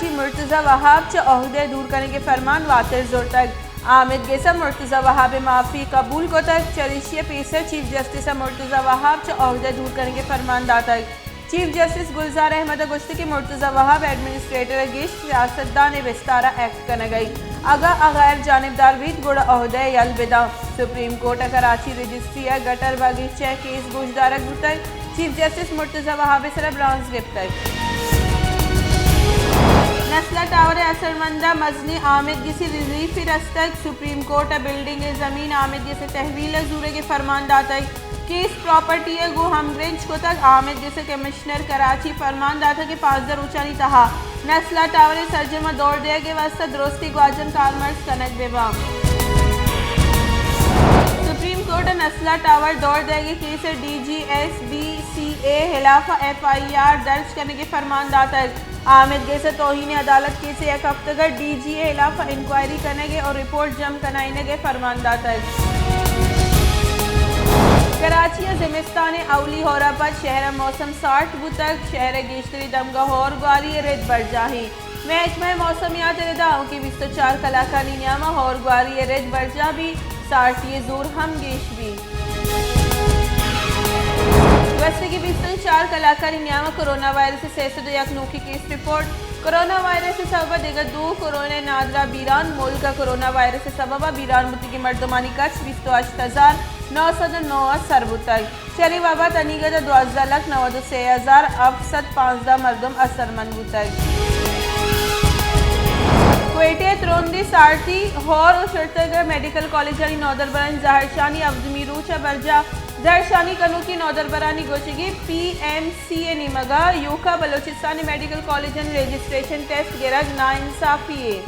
چی مرتضی وہاب چہ عہدہ دور کنگ ءِ فرمان واتر زرتگ۔ آمید گس ءَ مرتضی وہاب ءِ معافی قبول کتگ، چریشی ءَ پیسر چیف جسٹس ءَ مرتضی وہاب چہ عہدہ دور کنگ ءِ فرمان داتگ۔ چیف جسٹس گلزار احمد ءَ گوشت کہ مرتضی وہاب ایڈمنسٹریٹر ءِ گیش سیاستدان ءِ بستار ءَ ایکٹ کنگ ءَ اِنت۔ اگاں آ غیر جانبدار بیت، گڑا عہدہ ءَ یل بداں۔ سپریم کورٹ ءَ کراچی رجسٹری ءِ گٹر باغیچہ ءِ کیس گوشدارگ بوتگ۔ چیف جسٹس مرتضی وہاب ءِ سرا برانز گپتگ۔ نسلا ٹاور ءِ اثرمند ءَ مزنیں آمید گسی ریلیفے رستگ۔ سپریم کورٹ ءَ بلڈنگ ءِ زمین آمید گس ءِ تحویل ءِ زورگ ءِ فرمان داتگ۔ کیس پراپرٹی ءَ گوں ہمگرنچ کتگ۔ آمید گس ءِ کمشنر کراچی فرمان داتگ کہ پانزدہ روچانی تہا نسلا ٹاور ءِ سرجم ءَ دور دیگ ءِ واستہ درستیں گواچن کارمرز کنگ بہ باں۔ سپریم کورٹ ءَ نسلا ٹاور دور دیگ ءِ کیس ءَ D G S B C A ءِ ہلاف ءَ ایف آئی آر درج کنگ ءِ فرمان داتگ۔ آمید گس ءَ توہین عدالت کیس ءِ یک ہفتگ ءَ ڈی جی ءِ ہلاف ءَ انکوائری کنگ ءِ اور رپورٹ جم کنائینگ ءِ فرمان داتگ۔ کراچی ءَ زمستان ءِ اولی ہور ءَ پد شہر ءِ موسم سارٹ بوتگ۔ شہر ءِ گیشتری دمگاں ہور گواری ءِ رد برجاہ ایں۔ محکمہ موسمیات ءِ ردا آؤکیں بیست ءُ چار کلاکانی نیام ءَ ہور گواری ءِ رد برجاہ بیت، سارٹی ءِ زور ہم گیش بیت۔ گوستگیں بیست ءُ چار کلاکانی نیام ءَ کرونا وائرس ءِ سئے سد ءُ یک نوکیں کیس رپورٹ۔ کرونا وائرس ءِ سبب ءَ دگہ دو کرونا ءِ نادراہ بیران۔ ملک ءَ کرونا وائرس ءِ سبب ءَ بیران بوتگیں مردمانی کچ بیست ءُ ہشت ہزار نو سد ءُ نو ءَ سر بوتگ۔ چرے وبا ءَ تنیگت ءَ دوازدہ لکھ نود ءُ سے ہزار ہفت سد پانزدہ مردم اثرمند بوتگ۔ کوئٹہ ءِ ترندیں سارتی، ہور ءُ شرتگ ءَ میڈیکل کالجانی نودربرانی زہرشانی ہبدمی روچ ءَ برجاہ۔ زہرشانی کنوکیں نودربرانی گوشگ ایں پی ایم سی ءِ نیمگ ءَ ایوکا بلوچستان ءِ میڈیکل کالجانی رجسٹریشن ٹیسٹ گرگ ناانصافی یے۔